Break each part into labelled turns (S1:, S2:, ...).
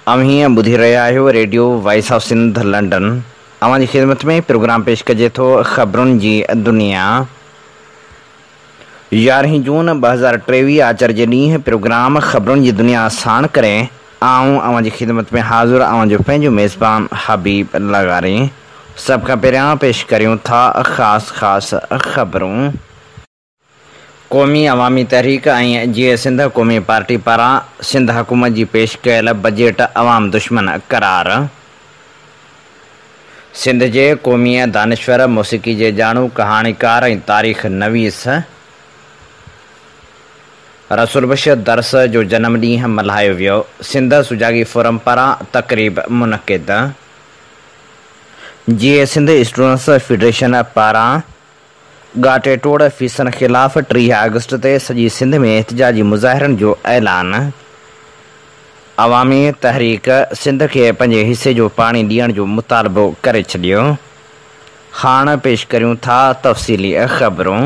S1: اوهين ٻڌي رهيا آهيو radio voice of Sindh London. اوهان جي خدمت ۾ پروگرام پيش ڪجي ٿو خبرن جي دنيا. يارهين جون 2023 آچر جي ڏينهن پروگرام خبرن جي دنيا ساڻ ڪري آئون اوهان جي خدمت ۾ حاضر اوهان جو پنهنجو ميزبان حبيب لغاري. سڀ کان پهريان پيش ڪريون ٿا خاص خاص خبرون. قومي عوامي تحريڪ ۽ جيئي سنڌ قومي پارٽي پاران سنڌ حڪومت جي پيش ڪيل بجيٽ عوام دشمن قرار. سنڌ جي قومي دانشور، موسيقي جي ڄاڻو، ڪهاڻيڪار ۽ تاريخ نويس رسول بخش درس جو جنم ڏينهن ملهايو ويو، سنڌ سجاڳي فورم پاران تقريب منعقد. جيئي سنڌ اسٽوڊنٽس فيڊريشن پاران ڳاٽي ٽوڙ فيسن خلاف 30 آگسٽ تي سڄي سنڌ ۾ احتجاجي مظاهرن جو اعلان. عوامي تحريڪ سنڌ کي پنهنجي حصي جو پاڻي ڏيڻ جو مطالبو ڪري ڇڏيو. هاڻ پيش ڪريون ٿا تفصيلي خبرون.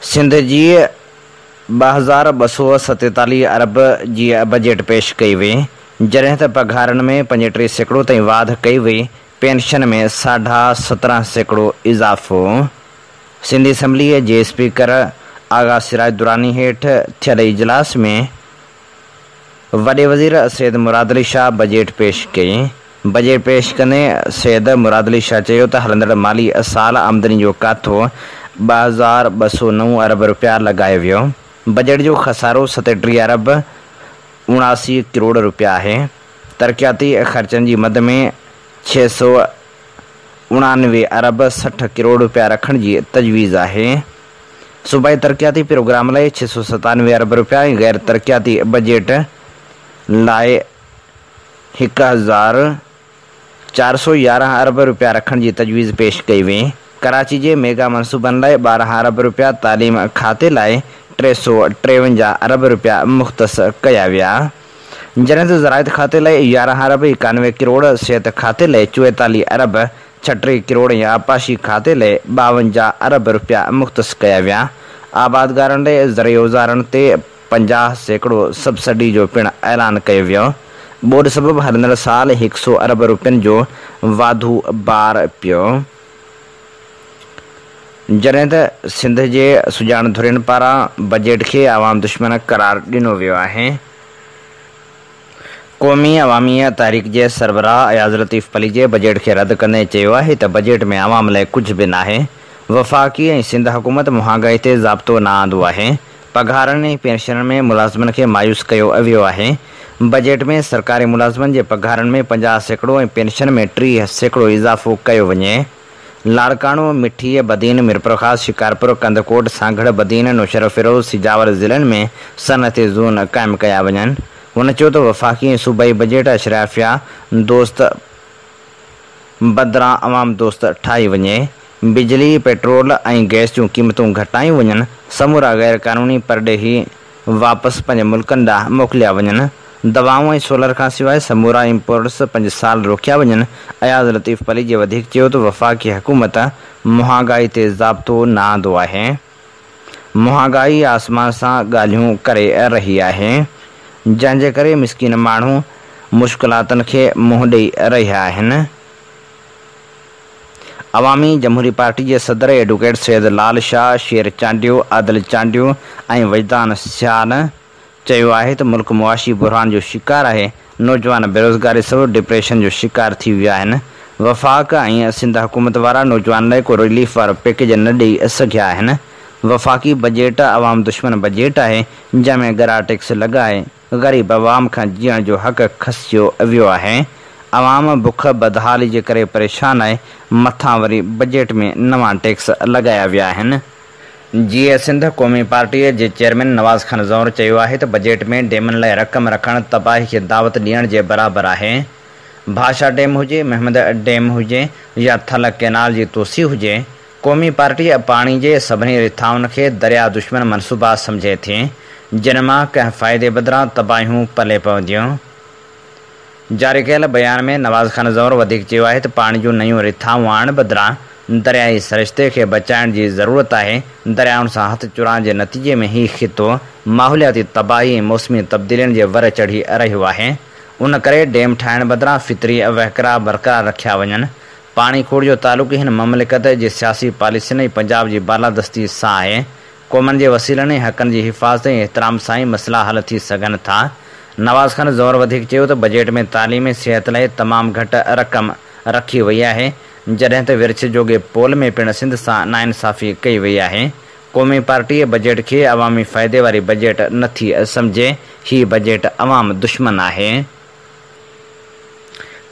S1: سنڌ جي 2247 ارب جي بجيٽ پيش ڪئي وئي، جڏهن ته پگهارن ۾ 35% تائين واڌ ڪئي وئي، پينشن ۾ 17.5% اضافو. سنڌ اسيمبليء جي اسپيڪر آغا سراج دراني هيٺ ٿيل اجلاس ۾ وڏي وزير سيد مراد علي شاهه بجيٽ پيش ڪئي. بجيٽ پيش ڪندي سيد مراد علي شاهه چيو ته هلندڙ مالي سال آمدني جو ڪاٿو 2209 ارب رپيا لڳايو ويو. بجيٽ جو خسارو 37 ارب 79 ڪروڙ رپيا آهي. ترقياتي خرچن جي مد ۾ 699 ارب 60 ڪروڙ رپيا رکڻ جي تجويز آهي. صوبائي ترقياتي پروگرام لاء 697 ارب رپيا ۽ غير ترقياتي بجيٽ لاء 1411 ارب رپيا رکڻ جي تجويز پيش ڪئي وئي. ڪراچي جي ميگا منصوبن لاء 12 ارب رپيا، تعليم کاتي لاء 353 ارب رپيا مختص ڪيا ويا. جڏهن ته زراعت کاتي لاء 11 ارب 91 ڪروڙ، صحت کاتي لاء 44 ارب 36 ڪروڙ ۽ آبپاشي کاتي لاء 52 ارب رپيا مختص ڪيا ويا. آبادگارن لاء زرعي اوزارن تي 50% سبسڊي جو پڻ اعلان ڪيو ويو. ٻوڏ سبب هلندڙ سال هڪ سئو ارب رپين جو واڌو بار پيو. جڏهن ته سنڌ جي سڄاڻ ڌرين پاران بجيٽ کي عوام دشمن قرار ڏنو ويو آهي. قومي عوامي تحريڪ جي سربراهه اياز لطيف پليجي بجيٽ کي رد ڪندي چيو آهي ته بجيٽ ۾ عوام لاء ڪجهه به ناهي، وفاقي ۽ سنڌ حڪومت مهانگائي تي ضابطو نه آندو آهي، پگهارن ۽ پينشنن ۾ ملازمن کي مايوس ڪيو ويو آهي، بجيٽ ۾ سرڪاري ملازمن جي پگهارن ۾ 50% ۽ پينشن ۾ 30% اضافو ڪيو وڃي. لاڙڪاڻو، مٺي، بدين، ميرپورخاص، شڪارپور، ڪنڌڪوٽ، سانگهڙ، بدين، نوشهروفيروز، سجاول ضلعن ۾ صنعتي زون قائم ڪيا وڃن. هن چيو ته وفاقي ۽ صوبائي بجيٽ اشرافيا دوست بدران عوام دوست ٺاهي وڃي، بجلي، پيٽرول ۽ گئس جون قيمتون گهٽايون وڃن، سمورا غير قانوني پرڏيهي واپس پنهنجي ملڪن ڏانهن موڪليا وڃن، دوائون ۽ سولر کان سواء سمورا امپورٽس پنج سال روڪيا وڃن، اياز لطيف پليجي وڌيڪ چيو ته وفاقي حڪومت مهانگائي تي ضابطو نه آندو آهي، مهانگائي آسمان سان ڳالهيون ڪري رهي آهي، جنهن جي ڪري مسڪين ماڻهو مشڪلاتن کي منهن ڏئي رهيا آهن. عوامي جمهوري پارٽي جي صدر ايڊووڪيٽ سيد لال شاهه، شير چانڊيو، عادل چانڊيو ۽ وجدان سيال چيو آهي ته ملڪ معاشي بحران جو شڪار آهي، نوجوان بيروزگاري سبب ڊپريشن جو شڪار ٿي ويا آهن، وفاق ۽ سنڌ حڪومت وارا نوجوانن لاء ڪو رليف وارو پيڪيج نه ڏئي سگهيا آهن، وفاقي بجيٽ عوام دشمن بجيٽ آهي، جنهن ۾ ڳرا ٽيڪس لڳائي غريب عوام کان جيئڻ جو حق کسيو ويو آهي، عوام بک بدحالي جي ڪري پريشان آهي، مٿان وري بجيٽ ۾ نوان ٽيڪس لڳايا ويا آهن. جيئي سنڌ قومي پارٽي جي چيئرمين نواز خان زئور چيو آهي ته بجيٽ ۾ ڊيمن لاء رقم رکڻ تباهي کي دعوت ڏيڻ جي برابر آهي، ڀاشا ڊيم هجي، مهمند ڊيم هجي يا ٿل ڪئنال جي توسيع هجي، قومي پارٽي پاڻي جي سڀني رٿائن کي درياء دشمن منصوبا سمجهي ٿي، جن مان ڪنهن فائدي بدران تباهيون پلي پونديون. جاري ڪيل بيان ۾ نواز خان زئور وڌيڪ چيو آهي ته پاڻي جون نيون رٿائون آڻڻ بدران درياهي سرشتي کي بچائڻ جي ضرورت آهي، دريائن سان هٿ چراند جي نتيجي ۾ هي خطو ماحولياتي تباهي ۽ موسمي تبديلين جي ور چڙهي رهيو آهي، ان ڪري ڊيم ٺاهڻ بدران فطري وهڪرا برقرار رکيا وڃن، پاڻي کوٽ جو تعلق هن مملڪت جي سياسي پاليسين ۽ پنجاب جي بالادستي سان آهي، قومن جي وسيلن ۽ حقن جي حفاظت ۽ احترام سان ئي مسئلا حل ٿي سگهن ٿا. نواز خان زئور وڌيڪ چيو ته بجيٽ ۾ تعليم ۽ صحت لاء تمام گهٽ رقم رکي وئي آهي، جڏهن ته ورڇ جوڳي پول ۾ پڻ سنڌ سان ناانصافي ڪئي وئي آهي. قومي پارٽي بجيٽ کي عوامي فائدي واري بجيٽ نه ٿي سمجهي، هي بجيٽ عوام دشمن آهي.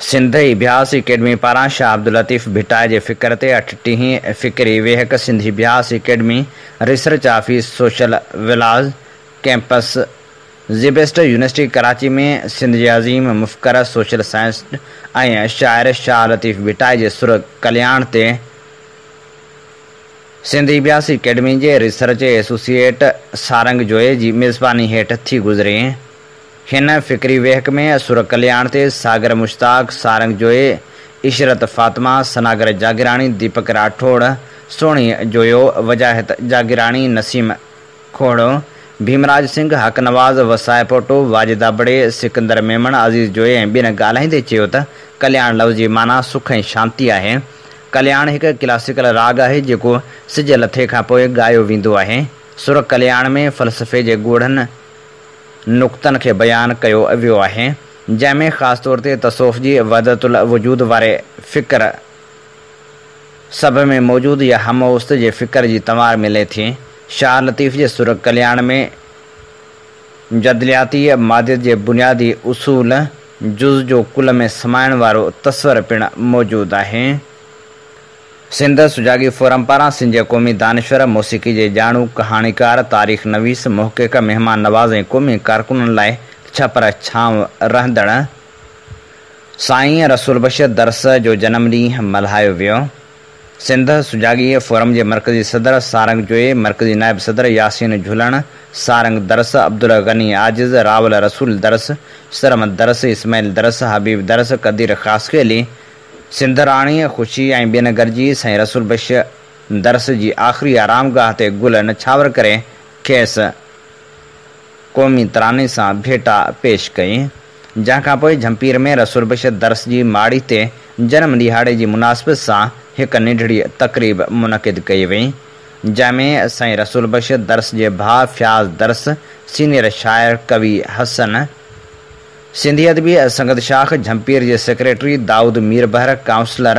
S1: سنڌ اڀياس اڪيڊمي پاران شاهه عبداللطيف ڀٽائي جي فڪر تي اٺٽيهين فڪري ويهڪ Sindh Abhyas academy, research office social village campus, SZABIST university Karachi ۾ Sindh جي عظيم مفڪر، سوشل سائنسٽ ۽ شاعر شاهه لطيف ڀٽائي جي سر ڪلياڻ تي سنڌ اڀياس اڪيڊمي جي ريسرچ ايسوسيئيٽ سارنگ جويي جي ميزباني هيٺ ٿي گذري. هن فڪري ويهڪ ۾ سر ڪلياڻ تي ساگر مشتاق، سارنگ جويي، عشرت فاطمه، ثناگر جاگيراڻي، ديپڪ راٺوڙ، سهڻي جويو، وجاهت جاگيراڻي، نسيم کوڙو، ڀيمراج سنگهه، حق نواز، وسائي پوٽو، واجد ابڙي، سڪندر ميمڻ، عزيز جويي ۽ ٻين ڳالهائيندي چيو ته ڪلياڻ لفظ جي معنيٰ سک ۽ شانتي آهي. ڪلياڻ هڪ ڪلاسيڪل راڳ آهي جيڪو سج لٿي کان پوء ڳايو ويندو آهي. سر ڪلياڻ ۾ فلسفي جي ڳوڙهن نقطن کي بيان ڪيو ويو آهي، جنهن ۾ خاص طور تي تصوف جي وحدت الوجود واري فڪر سڀ ۾ موجود يا همه اوست جي فڪر جي تنوار ملي ٿي. شاهه لطيف جي سر ڪلياڻ ۾ جدلياتي ماديت جي بنيادي اصول جز جو ڪل ۾ سمائڻ وارو تصور پڻ موجود آهي. سنڌ سجاڳي فورم پاران سنڌ جي قومي دانشور، موسيقي جي ڄاڻو، ڪهاڻيڪار، تاريخ نويس، محقق، مهمان نواز ۽ قومي ڪارڪنن لاء ڇپر ڇانو رهندڙ سائين رسول بخش درس جو جنم ڏينهن ملهايو ويو. سنڌ سجاڳي فورم جي مرڪزي صدر سارنگ جويي، مرڪزي نائب صدر ياسين جهلڻ، سارنگ درس، عبدالغني عاجز، راول رسول درس، سرمد درس، اسماعيل درس، حبيب درس، قدير خاصخيلي، سنڌ راڻي خوشي ۽ ٻين گڏجي سائين رسول بخش درس جي آخري آرامگاهه تي گل نڇاور ڪري کيس قومي تراني سان ڀيٽا پيش ڪئي. جنهن کان پوء جهمپير ۾ رسول بخش درس جي ماڙي تي جنم ڏهاڙي جي مناسبت سان هڪ ننڍڙي تقريب منعقد ڪئي وئي. جنهن ۾ سائين رسول بخش درس جي ڀاء فياض درس، سينيئر شاعر ڪوي حسن، سنڌي ادبي سنگت شاخ جهمپير جي سيڪريٽري دائود ميربحر، ڪائونسلر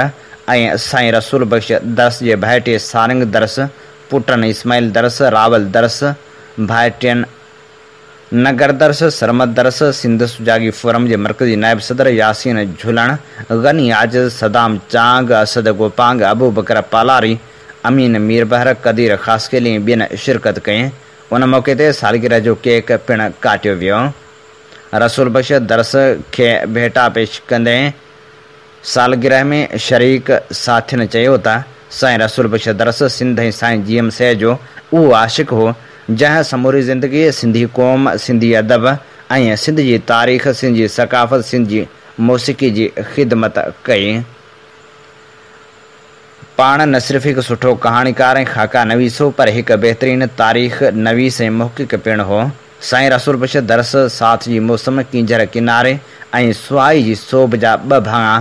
S1: ۽ سائين رسول بخش درس جي ڀائٽي سارنگ درس، پٽن اسماعيل درس، راول درس، ڀائٽين نگر درس، سرمد درس، سنڌ سجاڳي فورم جي مرڪزي نائب صدر ياسين جهلڻ، غني عاجز، صدام چانگ، اسد گوپانگ، ابوبڪر پالاري، امين ميربحر، قدير خاصخيلي ۽ ٻين شرڪت ڪئي. ان موقعي تي سالگرهه جو ڪيڪ پڻ ڪاٽيو ويو. رسول بخش درس کي ڀيٽا پيش ڪندي سالگرهه ۾ شريڪ ساٿين چيو ته سائين رسول بخش درس سنڌ ۽ سائين جي ايم سيد جو اهو عاشق هو جنهن سموري زندگي سنڌي قوم، سنڌي ادب ۽ سنڌ جي تاريخ، سنڌ جي ثقافت، سنڌ جي موسيقي جي خدمت ڪئي. پاڻ نه صرف هڪ سٺو ڪهاڻيڪار ۽ خاڪا نويس هو پر هڪ بهترين تاريخ نويس ۽ محقق پڻ هو. سائين رسول بخش درس، ساٿ جي موسم، ڪينجهر ڪناري ۽ سهائي جي سوڀ جا ٻه ڀاڱا،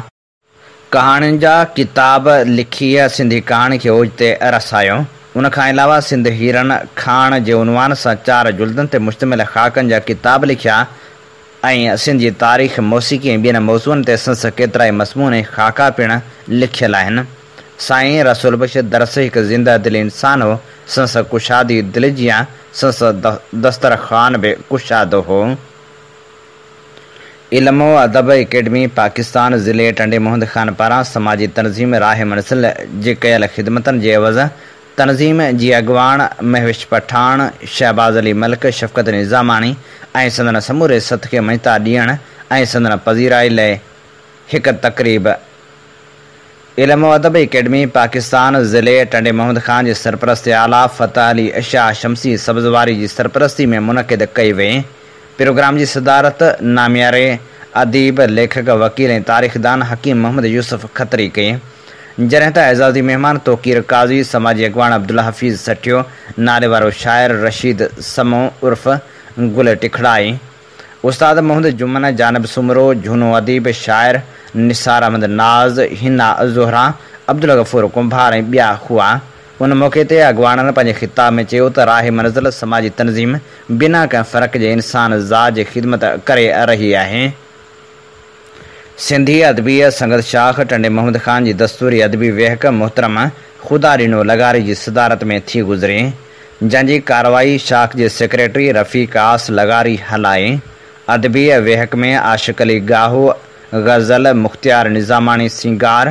S1: ڪهاڻين جا ڪتاب لکي سنڌي ڪهاڻي کي اوج تي رسايو. ان کان علاوه سنڌ هيرن کاڻ جي عنوان سان چار جلدن تي مشتمل خاڪن جا ڪتاب لکيا ۽ سنڌ جي تاريخ، موسيقي ۽ ٻين موضوعن تي سندس ڪيترائي مضمون ۽ خاڪا پڻ لکيل آهن. سائين رسول بخش درس هڪ زنده دل انسان هو، سندس ڪشادي دل جيان سندس دسترخوان به ڪشادو هو. علم و ادب اڪيڊمي پاڪستان ضلعي ٽنڊي محمد خان پاران سماجي تنظيم راهه منزل جي ڪيل خدمتن جي عيوض تنظيم جي اڳواڻ مهوش پٺاڻ، شهباز علي ملڪ، شفقت نظاماڻي ۽ سندن سموري سٿ کي مڃتا ڏيڻ ۽ سندن پذيرائي لئه هڪ تقريب علم و ادب اڪيڊمي پاڪستان ضلعي ٽنڊي محمد خان جي سرپرست اعليٰ فتح علي شاهه شمسي سبزواري جي سرپرستي ۾ منعقد ڪئي وئي. پروگرام جي صدارت نامياري اديب، ليکڪ، وڪيل ۽ تاريخدان حڪيم محمد يوسف کتري ڪئي. جڏهن ته اعزازي مهمان توقير قاضي، سماجي اڳواڻ عبدالحفيظ سٺيو، ناليوارو شاعر رشيد سمون عرف گل ٽکڙائي، استاد محمد جمن جانب سومرو، جهونو اديب، شاعر نثار احمد ناز، حنا زهرا، عبدالغفور ڪنڀار ۽ ٻيا هئا. ان موقعي تي اڳواڻن پنهنجي خطاب ۾ چيو ته راهه منزل سماجي تنظيم بنا ڪنهن فرق جي انسان ذات جي خدمت ڪري رهي آهي. سنڌي ادبي سنگت شاخ ٽنڊي محمد خان جي دستوري ادبي ويهڪ محترم خدا ڏنو لغاري جي صدارت ۾ ٿي گذري، جنهن جي ڪارروائي شاخ جي سيڪريٽري رفيق آس لغاري هلائي. ادبي ويهڪ ۾ عاشق علي ڳاهو غزل، مختيار نظاماڻي سينگار،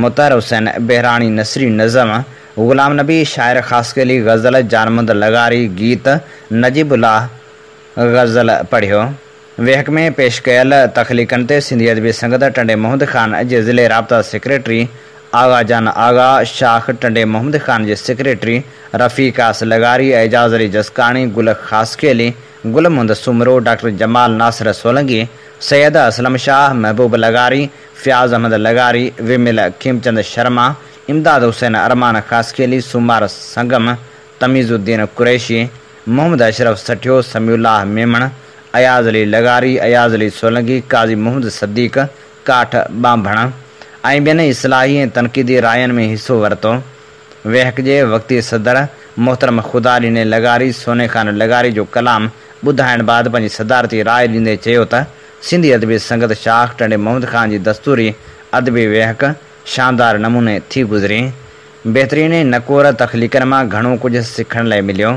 S1: مطهر حسين بهراڻي نثري نظم، غلام نبي شاعر خاصخيلي غزل، جان محمد لغاري گيت، نجيب الله غزل پڙهيو. ويهڪ ۾ پيش ڪيل تخليقن تي سنڌي ادبي سنگت ٽنڊي محمد خان جي ضلعي رابطا سيڪريٽري آغا جان آغا، شاخ ٽنڊي محمد خان جي سيڪريٽري رفيق آس لغاري، اعجاز علي جسڪاڻي، گل خاصخيلي، گل محمد سومرو، ڊاڪٽر جمال ناصر سولنگي، سيد اسلم شاهه، محبوب لغاري، فياض احمد لغاري، ومل کيمچند شرما، امداد حسين ارمان خاصخيلي، سومار سنگم، تميز الدين قريشي، محمد اشرف سٺيو، سميع الله ميمڻ، اياز علي لغاري، اياز علي سولنگي، قاضي محمد صديق، ڪاٺ ٻانڀڻ ۽ ٻين اصلاحي ۽ تنقيدي راين ۾ حصو ورتو. ويهڪ جي وقتي صدر محترم خدا ڏني لغاري سوني خان لغاري جو ڪلام ٻڌائڻ بعد پنهنجي صدارتي راء ڏيندي چيو ته سنڌي ادبي سنگت شاخ ٽنڊي محمد خان جي دستوري ادبي ويهڪ شاندار نموني ٿي گذري. بهترين ۽ نڪور تخليقن مان گهڻو ڪجهه سکڻ لئه مليو.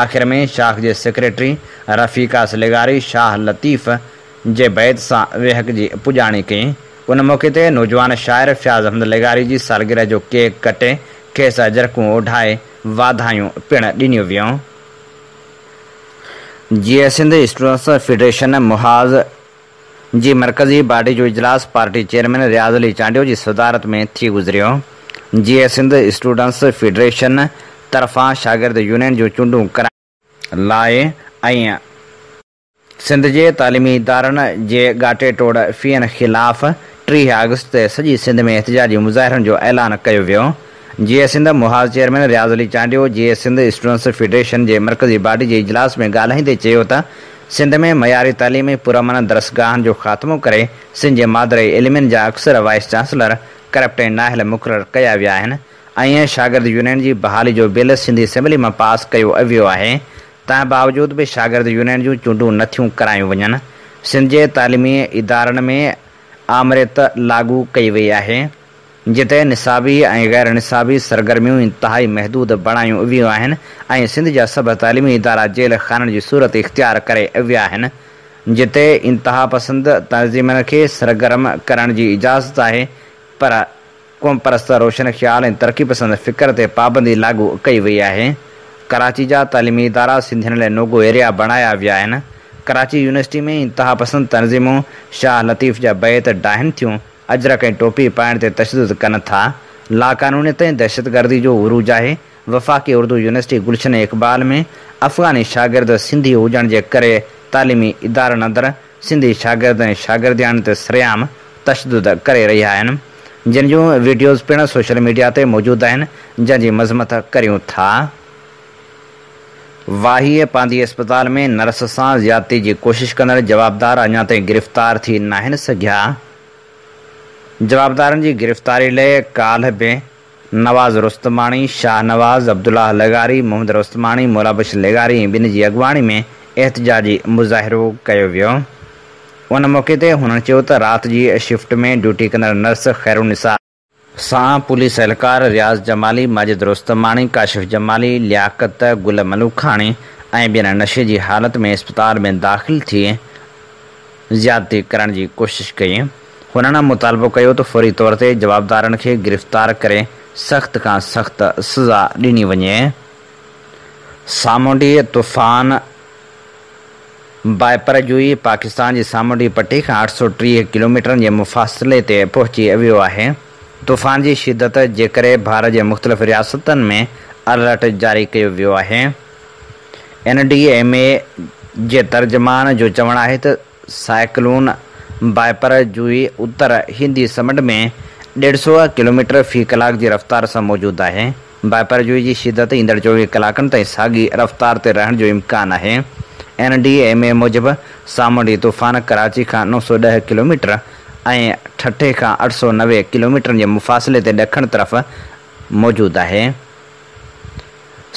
S1: آخر ۾ شاخ جي سيڪريٽري رفيق آس لغاري شاهه لطيف جي بيت سان ويهڪ جي پڄاڻي ڪئي. ان موقعي تي نوجوان شاعر فياض احمد لغاري جي سالگرهه جو ڪيڪ ڪٽي کيس اجرڪون اوڍائي واڌايون پڻ ڏنيون ويون. جيئي سنڌ اسٽوڊنٽس فيڊريشن محاذ جي مرڪزي باڊي جو اجلاس پارٽي چيئرمين رياض علي چانڊيو جي صدارت ۾ ٿي گذريو. جيئي سنڌ اسٽوڊنٽس فيڊريشن طرفان شاگرد يونين جون چونڊون ڪرائڻ لاء ۽. سنڌ جي تعليمي ادارن جي ڳاٽي ٽوڙ فين خلاف 30 آگسٽ تي سڄي سنڌ ۾ احتجاجي مظاهرن جو اعلان ڪيو ويو. جيئي سنڌ محاذ چيئرمين رياض علي چانڊيو جيئي سنڌ اسٽوڊنٽس فيڊريشن جي مرڪزي باڊي جي اجلاس ۾ ڳالهائيندي چيو ته سنڌ ۾ معياري تعليم ۽ پرامن درسگاهن جو خاتمو ڪري سنڌ جي مادر علمين جا اڪثر وائيس چانسلر ڪرپٽ ۽ نااهل مقرر ڪيا ويا آهن ۽ شاگرد يونين جي بحالي جو بل سنڌ اسيمبلي مان پاس ڪيو ويو آهي تنهن باوجود به شاگرد يونين جون چونڊون نه ٿيون ڪرايون وڃن. سنڌ جي تعليمي ادارن ۾ آمريت لاڳو ڪئي وئي آهي، جتي نصابي ۽ غير نصابي سرگرميون انتهائي محدود بڻايون ويون آهن ۽ سنڌ جا سڀ تعليمي ادارا جيل خانن جي صورت اختيار ڪري ويا آهن، جتي انتهاپسند تنظيمن کي سرگرم ڪرڻ جي اجازت آهي پر قومپرست، روشن خيال ۽ ترقي پسند فڪر تي پابندي لاڳو ڪئي وئي آهي. ڪراچي جا تعليمي ادارا سنڌين لاء نوگو ايريا بڻايا ويا آهن. ڪراچي يونيورسٽي ۾ انتهاپسند تنظيمون شاهه لطيف جا بيت ڊاهين ٿيون، اجرڪ ۽ ٽوپي پائڻ تي تشدد ڪن ٿا. لاقانونيت ۽ دهشتگردي جو عروج آهي. وفاقي اردو يونيورسٽي گلشن اقبال ۾ افغاني شاگرد سنڌي هجڻ جي ڪري تعليمي ادارن اندر سنڌي شاگرد ۽ شاگردياڻين تي سرعام تشدد ڪري رهيا آهن جن جون وڊيوز پڻ سوشل ميڊيا تي موجود آهن جنهن جي مذمت ڪريون ٿا. واهي پانڌي اسپتال ۾ نرس سان زيادتي جي ڪوشش ڪندڙ جوابدار اڃا تائين گرفتار ٿي ناهن سگهيا. جوابدارن جي گرفتاري لئه ڪالهه به نواز رستماڻي، شاهنواز، عبدالله لغاري، محمد رستماڻي، مولابخش لغاري ۽ ٻين جي اڳواڻي ۾ احتجاجي مظاهرو ڪيو ويو. ان موقعي تي هنن چيو ته رات جي شفٽ ۾ ڊيوٽي ڪندڙ نرس خيرالنساء سان پوليس اهلڪار رياض جمالي، ماجد رستماڻي، ڪاشف جمالي، لياقت گل ملوکاڻي ۽ ٻين نشي جي حالت ۾ اسپتال ۾ داخل ٿي زيادتي ڪرڻ جي ڪوشش ڪئي. هنن مطالبو ڪيو ته فوري طور تي جوابدارن کي گرفتار ڪري سخت کان سخت سزا ڏني وڃي. سامونڊي طوفان بائپرجوئي پاڪستان جي سامونڊي پٽي کان 830 ڪلوميٽرن جي مفاصلي تي پهچي ويو آهي. طوفان جي شدت جي ڪري ڀارت جي مختلف رياستن ۾ الرٽ جاري ڪيو ويو آهي. اين ڊي ايم اي جي ترجمان جو چوڻ آهي ته سائيڪلون بائپر جوئي اتر هندي سمنڊ ۾ ڏيڍ سئو ڪلوميٽر في ڪلاڪ جي رفتار سان موجود آهي. بائپر جوئي جي شدت ايندڙ 24 ڪلاڪن تائين ساڳي رفتار تي رهڻ جو امڪان آهي. اين ڊي ايم اي موجب سامونڊي طوفان ڪراچي کان 910 ڪلوميٽر ۽ ٺٽي کان 890 ڪلوميٽرن جي مفاصلي تي ڏکڻ طرف موجود آهي.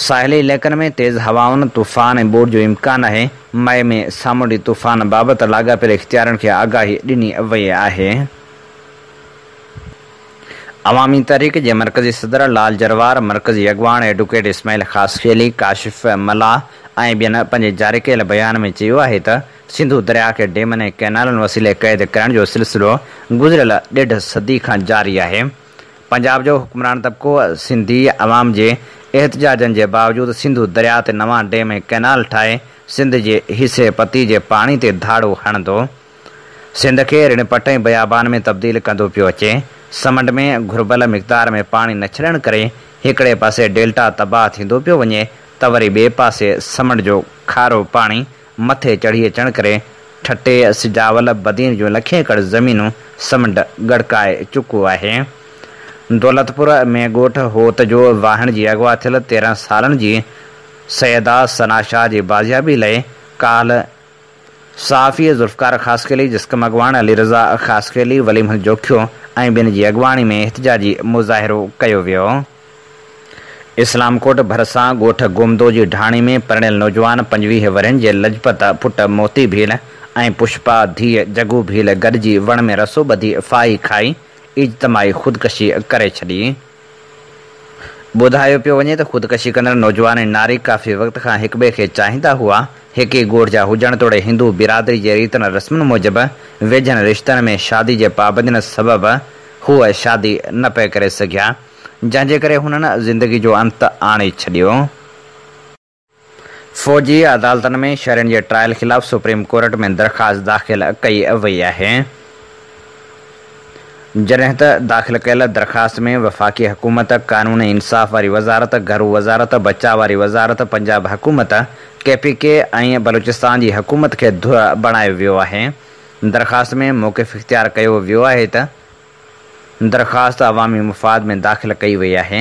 S1: ساحلي علائقن ۾ تيز هوائن، طوفان ۽ ٻوڏ جو امڪان آهي. مئي ۾ سامونڊي طوفان بابت لاڳاپيل اختيارين کي آگاهي ڏني وئي آهي. عوامي تحريڪ جي مرڪزي صدر لال جروار، مرڪزي اڳواڻ ايڊوڪيٽ اسماعيل خاصخيلي، ڪاشف ملاح ۽ ٻين پنهنجي جاري ڪيل بيان ۾ چيو آهي ته سنڌو درياء کي ڊيمن ۽ ڪئنالن وسيلي قيد ڪرڻ جو سلسلو گذريل ڏيڍ صدي کان جاري آهي. پنجاب جو حڪمران طبقو سنڌي عوام جي احتجاجن جي باوجود سنڌو درياء تي نوان ڊيم ۽ ڪئنال ٺاهي سنڌ جي حصي پتي جي پاڻي تي ڌاڙو هڻندو سنڌ کي رڻ پٽ ۽ بيابان ۾ تبديل ڪندو پيو اچي. سمنڊ ۾ گهربل مقدار ۾ پاڻي نه ڇڏڻ ڪري هڪڙي پاسي ڊيلٽا تباهه ٿيندو پيو وڃي ته وري ٻئي پاسي سمنڊ جو کارو پاڻي مٿي چڙهي اچڻ ڪري ٺٽي، سجاول، بدين جون لکين ايڪڙ زمينون سمنڊ ڳڙڪائي چڪو آهي. دولتپور ۾ ڳوٺ هوت جو واهڻ جي اغوا ٿيل 13 سالن جي سيده ثنا شاهه جي بازيابي لئي ڪالهه صحافي ذوالفقار خاصخيلي، جسقم اڳواڻ علي رضا خاصخيلي، ولي محمد جوکيو ۽ ٻين جي اڳواڻي ۾ احتجاجي مظاهرو ڪيو ويو. اسلام ڪوٽ ڀرسان ڳوٺ گومدو جي ڍاڻي ۾ پرڻيل نوجوان 25 ورهين جي لجپت پٽ موتي ڀيل ۽ پشپا ڌيء جگو ڀيل گڏجي وڻ ۾ رسو ٻڌي ڦاهي کائي اجتماعي خودڪشي ڪري ڇڏي. ٻڌايو پيو وڃي ته خودڪشي ڪندڙ نوجوان ۽ ناري ڪافي وقت کان هڪٻئي کي چاهيندا هئا، هڪ ئي ڳوٺ جا هجڻ توڙي هندو برادري جي ريتن رسمن موجب ويجهن رشتن ۾ شادي جي پابندين سبب هو شادي نه پئي ڪري سگهيا، جنهن جي ڪري هنن زندگي جو انت آڻي ڇڏيو. فوجي عدالتن ۾ شهرين جي ٽرائل خلاف سپريم ڪورٽ ۾ درخواست داخل ڪئي وئي آهي. جڏهن ته داخل ڪيل درخواست ۾ وفاقي حڪومت، قانون ۽ انصاف واري وزارت، گهرو وزارت، بچاء واري وزارت، پنجاب حڪومت، ڪي پي ڪي ۽ بلوچستان جي حڪومت کي ڌر بڻايو ويو آهي. درخواست ۾ موقف اختيار ڪيو ويو آهي ته درخواست عوامي مفاد ۾ داخل ڪئي وئي آهي.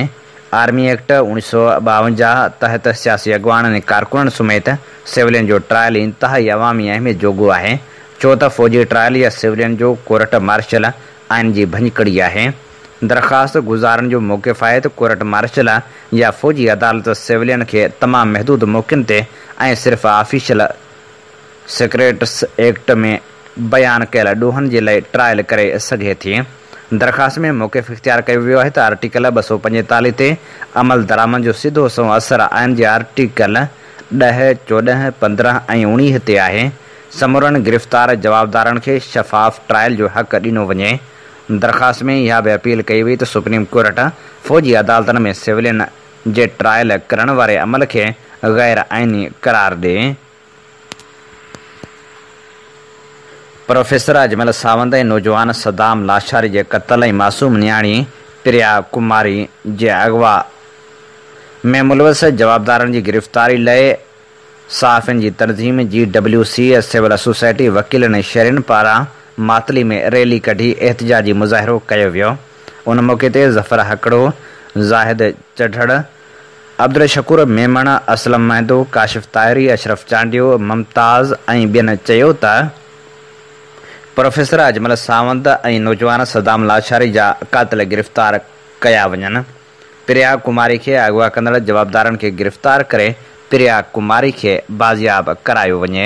S1: آرمي ايڪٽ 1952 تحت سياسي اڳواڻن ۽ ڪارڪنن سميت سولين جو ٽرائل انتهائي عوامي اهميت جوڳو آهي، ڇو ته فوجي ٽرائل يا سولين جو ڪورٽ مارشل آئين جي ڀڃڪڙي آهي. درخواست گذارن جو موقف آهي ته ڪورٽ مارشل يا فوجي عدالت سولين کي تمام محدود موقعن تي ۽ صرف آفيشل سيڪريٽس ايڪٽ ۾ بيان ڪيل ڏوهن جي لئي ٽرائل ڪري سگهي ٿي. درخواست ۾ موقف اختيار ڪيو ويو آهي ته آرٽيڪل 245 تي عملدرآمد جو سڌو سنئون اثر آئين جي آرٽيڪل 10، 14، 15 ۽ 19 تي آهي. سمورن گرفتار جوابدارن کي شفاف ٽرائل جو حق ڏنو وڃي. درخواست ۾ اها به اپيل ڪئي وئي ته سپريم ڪورٽ فوجي عدالتن ۾ سولين جي ٽرائل ڪرڻ واري عمل کي غير آئيني قرار ڏي. پروفيسر اجمل ساوند ۽ نوجوان صدام لاشاري جي قتل ۽ معصوم نياڻي پريا ڪماري جي اغوا ۾ ملوث جوابدارن جي گرفتاري لئي صحافين جي تنظيم جي ڊبليو سي، سول سوسائٽي، وڪيلن ۽ شهرين پاران ماتلي ۾ ريلي ڪڍي احتجاجي مظاهرو ڪيو ويو. ان موقعي تي ظفر هڪڙو، زاهد چڍڙ، عبدالشڪور ميمڻ، اسلم مهندو، ڪاشف طاهري، اشرف چانڊيو، ممتاز ۽ ٻين چيو ته پروفيسر اجمل ساوند ۽ نوجوان صدام لاشاري جا قاتل گرفتار ڪيا وڃن، پريا ڪماري کي اغوا ڪندڙ جوابدارن کي گرفتار ڪري پريا ڪماري کي بازياب ڪرايو وڃي.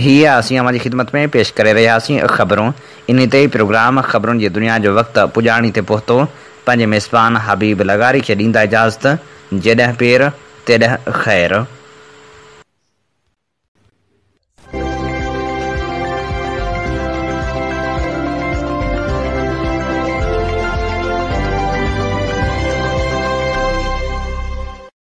S1: هي اسين اوهان جي خدمت ۾ پيش ڪري رهياسين خبرون. انهي تي ئي پروگرام خبرن جي دنيا جو وقت پڄاڻي تي پهتو. پنهنجي ميزبان حبيب لغاري کي ڏيندا اجازت. جيڏهن پير، تيڏهن خير.